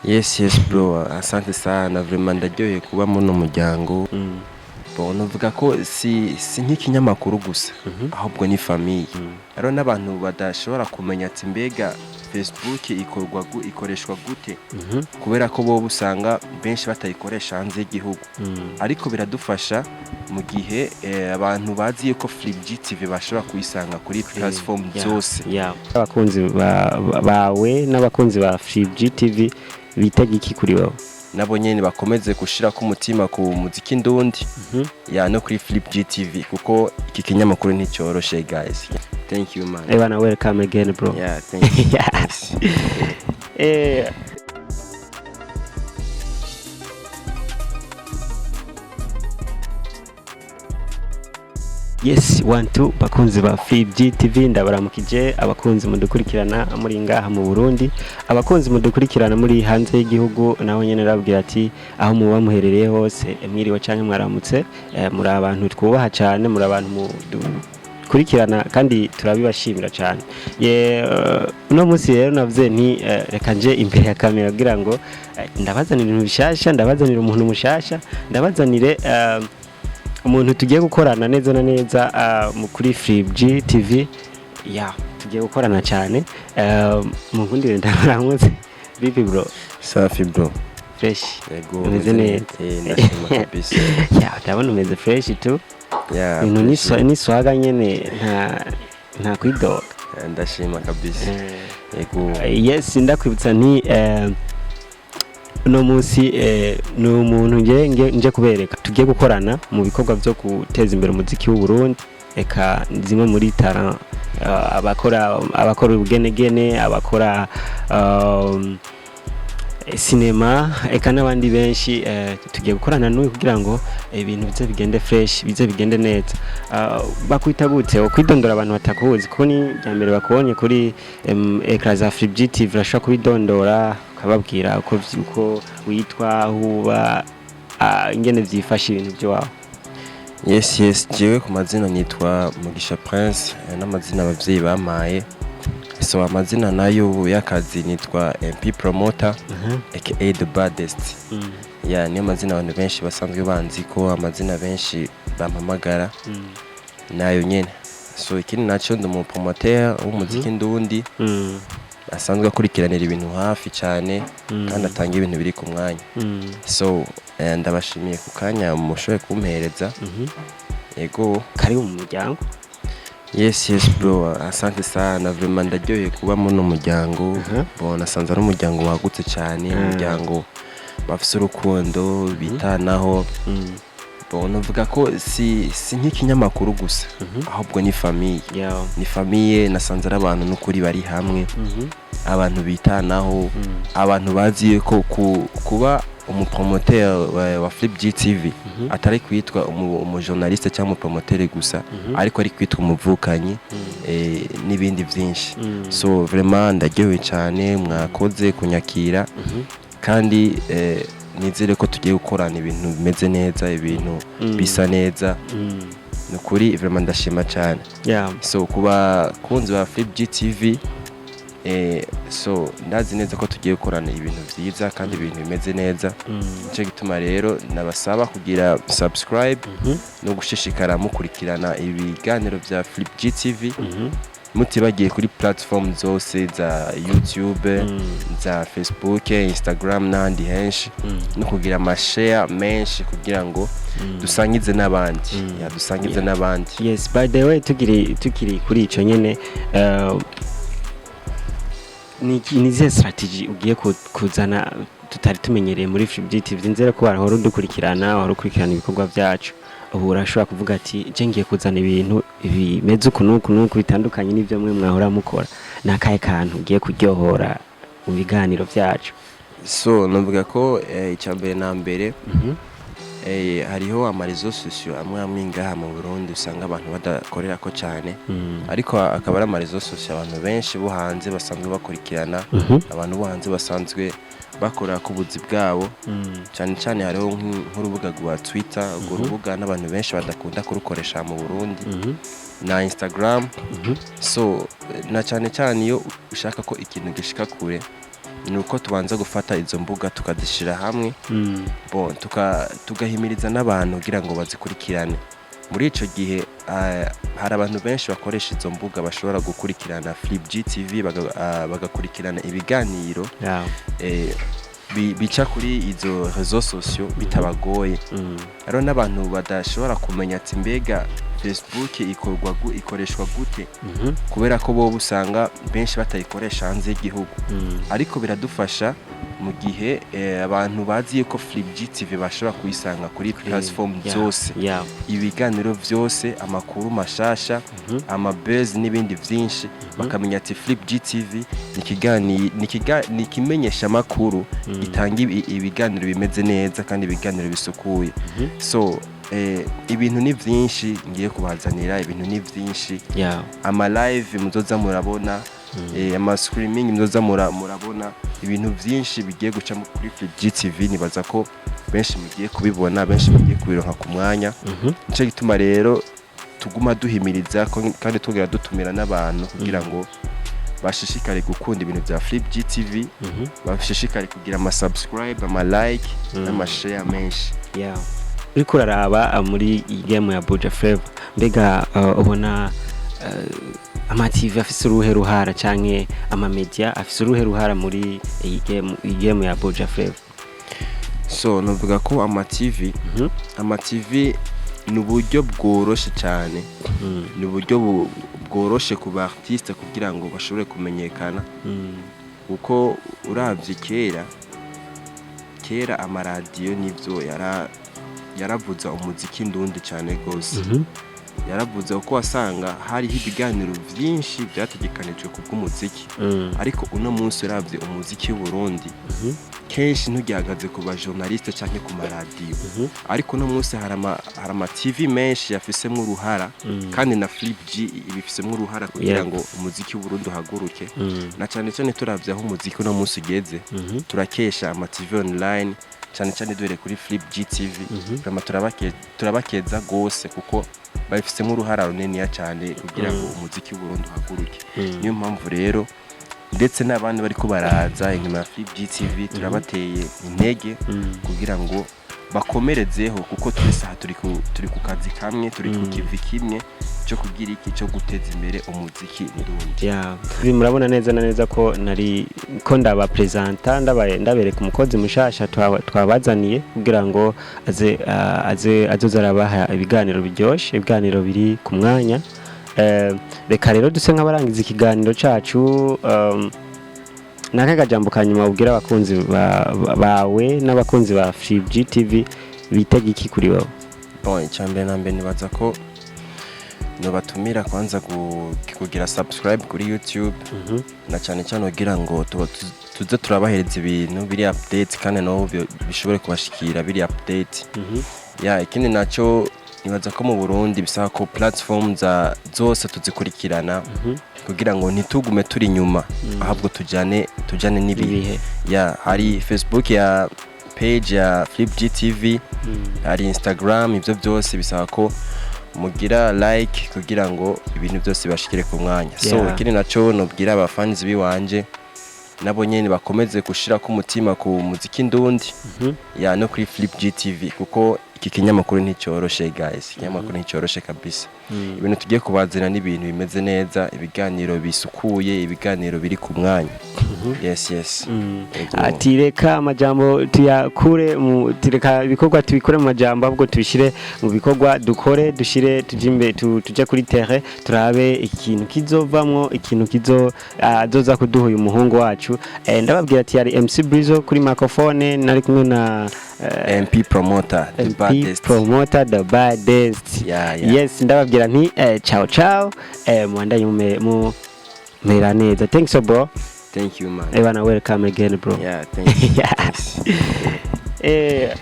Yes bro, asante sana, vraiment ndaryoheye kuba muno muryango. Bon, novuga ko si nk'ikinyamakuru gusa, ahubwo ni famille. Hariho n'abantu badashobora kumenya ati mbega Facebook ikorwa ikoreshwa gute, kubera ko bo usanga benshi batayikoresha hanze y'igihugu, ariko biradufasha mu gihe abantu bazi yuko Flip GTV bashobora kuyisanga kuri platform zose. Abakunzi bawe n'abakunzi ba Flip GTV bitega iki kuri wowe? Nabo nyene bakomeze gushirako umutima ku muziki ndundi ya no kuri Flip GTV, kuko iki kinyamakuru nticyoroshe. Guys, thank you, man. Ebana, welcome again, bro. Yeah, thank you. Thanks. Yes, one two, bakunzi ba Flip GTV, ndabaramukije. Abakunzi mudukurikirana muri ngaha mu Burundi, abakunzi mudukurikirana muri hanze y'igihugu, naho nyene rabwira ati aho muba muherereye hose, mwiriwe canke mwaramutse. Muri abantu twubaha cyane, muri abantu mudukurikirana kandi turabibashimira cyane. Ye uno munsi rero navuze nti reka nje imbere ya kamera kugira ngo ndabazanire ibintu bishasha, ndabazanire umuntu mushasha, ndabazanire umuntu tugiye gukorana neza na neza kuri Flip G TV. Ya, tugiye gukorana cyane. Mu nkundire ndabaramutse. Vipi, bro? Safi, bro. Fresh? Yego. Umeze neza? Ndashima kabisa. Ya, ndabona umeze fresh tu. Yeah. Ibintu ni Fresh. Ni swaga nyene, nta kwidoga. Ndashima kabisa, yego. Yes, ndakwibutsa nti uno munsi ni umuntu nje kubereka tugiye gukorana mu bikorwa byo guteza imbere umuziki w'u Burundi, eka zimwe muri talent, abakora ubugenegene, abakora sinema, eka n'abandi benshi. Tugiye gukorana n'uyu kugira ngo ibintu bize bigende fresh, bize bigende neza. Bakwita gute? Ukwidondora abantu batakuzi, kuko ni rya mbere bakubonye kuri écran za Flip GTV. Urashobora kubidondora ukababwira uko witwa, aho uba, ingene vyifashe ibintu by'iwawe. Yes, jewe ku mazina nitwa Mugisha Prince, n'amazina abavyeyi bampaye. So amazina nayo y'akazi nitwa MP Promoter aka The Baddest. Ya, niyo mazina abantu benshi basanzwe banzi ko, amazina benshi bampamagara nayo nyene. So ikindi naco, ndi umu promoteur w'umuziki ndundi, asanzwe akurikiranira ibintu hafi cyane kandi atanga ibintu biri ku mwanya. So ndabashimiye ku kanya mushoboye kumpereza. Yego. Karibu mu muryango. Yes bro, asante sana, vraiment ndaryoheye kuba muno muryango. Bon, nasanze ari umuryango wagutse cyane, umuryango bafise urukundo, bitanaho. Bon, navuga ko si nk'ikinyamakuru gusa, ahubwo ni famille. Ni famille. Nasanze ari abantu n'ukuri bari hamwe, abantu bitanaho, abantu bazi ko kuba umupromoteur wa Flip GTV atari kwitwa umujournaliste cyangwa umupromoteur gusa, ariko ari kwitwa umuvukanyi n'ibindi byinshi. So vraiment ndaryohewe cyane, mwakoze kunyakira, kandi nizere ko tugiye gukorana ibintu bimeze neza, ibintu bisa neza. Ni ukuri, vraiment ndashima cyane. So ku bakunzi ba Flip GTV, so ndazi neza ko tugiye gukorana ibintu byiza kandi ibintu bimeze neza. Nicyo gituma rero nabasaba kugira subscribe no gushishikara mukurikirana ibiganiro bya Flip GTV, mutibagiye kuri platform zose za YouTube, za Facebook, Instagram n'ahandi henshi, no kugira amashare menshi kugira ngo dusangize n'abandi. Ya, dusangize n'abandi. Yes, by the way, tukiri kuri ico nyene, ni izihe strategy ugiye kuzana tutari tumenyereye muri Flip TV? Nzere ko wahora udukurikirana, wahora ukurikirana ibikorwa byacu. Ubu urashobora kuvuga ati je ngiye kuzana ibintu bimeze uku n'uku n'uku, bitandukanye n'ibyo mwe mwahora mukora. Ni akahe kantu ugiye kuryohora mu biganiro byacu? So navuga ko icya mbere na mbere, hariho amaréseaux sociaux amwe amwe ngaha mu Burundi usanga abantu badakorera ko cyane, ariko akaba ari amaréseaux sociaux abantu benshi bo hanze basanzwe bakurikirana, abantu bo hanze basanzwe bakora ku buzi bwabo. Cyane cyane hariho nk'urubuga rwa Twitter, urwo rubuga n'abantu benshi badakunda kurukoresha mu Burundi, na Instagram. So na cyane cyane iyo ushaka ko ikintu gishika kure. Ni uko tubanza gufata izo mbuga tukazishyira hamwe, bon, tugahimiriza n'abantu kugira ngo bazikurikirane. Muri ico gihe hari abantu benshi bakoresha izo mbuga bashobora gukurikirana Flip GTV, bagakurikirana ibiganiro bica kuri izo réseaux sociaux bitabagoye. Hariho n'abantu badashobora kumenya ati: "Mbega Facebook ikoreshwa gute?" Kubera ko bo usanga benshi batayikoresha hanze y'igihugu. Ariko biradufasha mu gihe abantu bazi yuko Flip GTV bashobora kuyisanga kuri platform zose, ibiganiro vyose, amakuru mashasha, ama buzz n'ibindi vyinshi, bakamenya ati Flip GTV ni ikimenyesha makuru gitanga ibiganiro bimeze neza kandi ibiganiro bisukuye. So ibintu ni vyinshi ngiye kubazanira, ibintu ni vyinshi. Ama live muzoza murabona, ama streaming muzoza murabona, ibintu vyinshi bigiye guca kuri Flip GTV. Nibaza ko benshi mugiye kubibona, benshi mugiye kubironka ku mwanya. Nico gituma rero tuguma duhimiriza kandi tugera dutumira n'abantu kugira ngo bashishikare gukunda ibintu bya Flip GTV, bashishikare kugira ama subscribe, ama like n'ama share menshi. Yeah. Uriko uraraba muri iyi game ya Buja Flavor, mbega ubona ama TV afise uruhe ruhara canke ama media afise uruhe ruhara muri iyi game ya Buja Flavor? So novuga ko ama TV, ama TV ni uburyo bworoshe cyane, ni uburyo bworoshe ku ba artiste kugira ngo bashobore kumenyekana, kuko uravye kera kera amaradiyo nivyo yaravuza umuziki ndundi cyane gose. Yaravuze kuko wasanga hariho ibiganiro vyinshi vyategekanijwe ku bw'umuziki. Ariko uno munsi uravye umuziki w'Uburundi, kenshi ntugihagaze ku ba journaliste canke ku maradiyo. Ariko uno munsi hari ama TV menshi yafisemwo uruhara, kandi na Flip G ibifisemwo uruhara kugira ngo umuziki w'Uburundi uhaguruke. Na cyane cyane turavye aho umuziki uno munsi ugeze, turakesha ama TV online, cyane cyane duhereye kuri Flip GTV. Vraiment turabakeza gose kuko babifisemo uruhara runiniya cyane kugira ngo umuziki w'Uburundi uhaguruke. Niyo mpamvu rero ndetse n'abandi bariko baraza inyuma ya Flip GTV turabateye intege kugira ngo bakomerezeho, kuko twese aha turi ku kazi kamwe, turi ku kivi kimwe cyo kugira iki, cyo guteza imbere umuziki ndundi. Yeah. Ibi murabona neza na neza ko nari ko ndabapresenta, ndabaye ndabereka umukozi mushasha twabazaniye kugira ngo aze azoza arabaha ibiganiro biryoshe, ibiganiro biri ku mwanya. Reka rero duse nk'abarangiza ikiganiro cacu. Naka kajambo ka nyuma ubwira abakunzi bawe n'abakunzi ba Flip GTV, bitega iki kuri wowe? Bon, icya mbere na mbere nibaza ko nobatumira kwanza kugira subscribe kuri YouTube, na cyane cyane kugira ngo tuze turabahereza ibintu biri update kandi nabo bishobore kubashikira biri update. Ya, ikindi nacyo nibaza ko mu Burundi bisaba ko platform za zose tuzikurikirana kugira ngo ntitugume turi inyuma, ahubwo tujane n'ibihe. Ibihe. Ya, hari Facebook ya page ya Flip GTV, hari Instagram, ibyo byose bisaba ko mugira like kugira ngo ibintu byose bibashikire ku mwanya. So ikindi naco nobwira abafans biwanje, nabo nyene bakomeze gushira ku mutima ku muziki ndundi, ya, no kuri Flip GTV, kuko iki kinyamakuru nticyoroshe guys, ikinyamakuru nticyoroshe kabisa. Ibintu tugiye kubazana n'ibintu bimeze neza, ibiganiro bisukuye, ibiganiro biri ku mwanya. Yes. Ego. Ati reka amajambo tuyakure mu tireka ibikorwa tubikure mu majambo, ahubwo tubishire mu bikorwa, dukore, dushire tuje imbere, tuje kuri terrain, turabe ikintu kizovamwo, ikintu kizo azoza kuduha uyu muhungu wacu. Ndababwira ati yari MC Brizo kuri microphone, nari kumwe na MP Promoter, the MP baddest. Promoter, the baddest. Yeah. Yes, ndababwira nti ciao ciao, muandanye mu mera neza. Thanks so bro. Thank you, man. Bana, welcome again, bro. Yeah, thank you. Yeah. Thanks.